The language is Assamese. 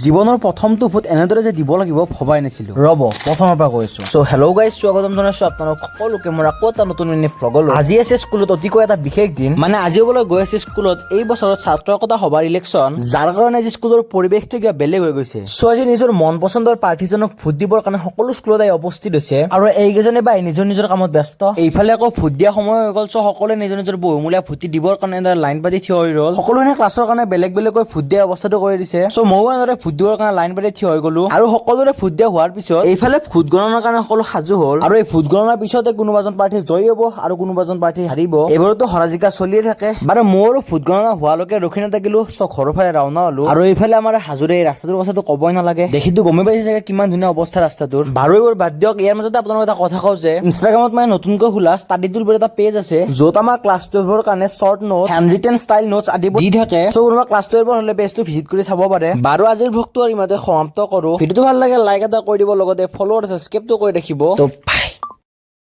জীৱনৰ প্ৰথমটো ভোট এনেদৰে যে দিব লাগিব, ভবাই নাছিলো। ৰ'ব, প্ৰথমৰ পৰা কৈ আছো। চ' হেল্ল' গাইজ, স্বাগতম জনাইছো আপোনালোক সকলোকে মোৰ আকৌ এটা নতুন মিনি ভ্লগলৈ। আজি আছে স্কুলত অতিকৈ এটা বিশেষ দিন। মানে আজি হ'বলৈ গৈ আছে স্কুলত এই বছৰত ছাত্ৰ একতা সভাৰ ইলেকশ্যন, যাৰ কাৰণে আজি স্কুলৰ পৰিৱেশটো কিবা বেলেগ হৈ গৈছে। চ' আজি নিজৰ মন পচন্দৰ প্ৰাৰ্থীজনক ভোট দিবৰ কাৰণে সকলো স্কুলত আহি উপস্থিত হৈছে আৰু এইকেইজনে বা নিজৰ নিজৰ কামত ব্যস্ত। এইফালে আকৌ ভোট দিয়া সময় হৈ গ'ল। চ' সকলোৱে নিজৰ নিজৰ বহুমূলীয়া ভোট দিবৰ কাৰণে এনেদৰে লাইন পাতি থিয় হৈ ৰ'ল। সকলোৱে ক্লাছৰ কাৰণে বেলেগ বেলেগকৈ ভোট দিয়া অৱস্থাটো কৰি দিছে। চ' ময়ো এনেদৰে ভোট দিবৰ কাৰণে লাইন পাতি থিয় হৈ গ'লো আৰু সকলোৰে ভোট দিয়া হোৱাৰ পিছত এইফালে ভোট গণনাৰ কাৰণে সকলো সাজু হ'ল। আৰু এই ভোট গণনাৰ পিছতে কোনোবা এজন প্ৰাৰ্থী জয়ী হ'ব আৰু কোনোবা এজন প্ৰাৰ্থী হাৰিব। এইবোৰতো হৰা জিকা চলিয়ে থাকে। বাৰু, মোৰো ভোট গণনা হোৱালৈকে ৰখি নাথাকিলো। চ' ঘৰৰ ফালে ৰাওনা হলো। আৰু এইফালে আমাৰ হাজোৰে এই ৰাস্তাটোৰ কথাটো ক'বই নালাগে। দেখিতো গমেই পাইছে চাগে কিমান ধুনীয়া অৱস্থা ৰাস্তাটোৰ। বাৰু, এইবোৰ বাদ দিয়ক। ইয়াৰ মাজতে আপোনালোক এটা কথা কওঁ যে ইনষ্টাগ্ৰামত মানে নতুনকৈ খোলা ষ্টাডি টুল বুলি এটা পেজ আছে, য'ত আমাৰ ক্লাছ 12ৰ কাৰণে short note, hand written style notes আদিবোৰ দি থাকে। চ' কোনোবা ক্লাছ 12ৰ হ'লে পেজটো ভিজিট কৰি চাব পাৰে। বাৰু, আজিৰ ভ্লগটো আৰু ইমানতে সমাপ্ত কৰো। ভিডিঅ'টো ভাল লাগে লাইক এটা কৰি দিব, লগতে ফ'ল আৰু ছাবস্ক্ৰাইবটো কৰি ৰাখিব। ত'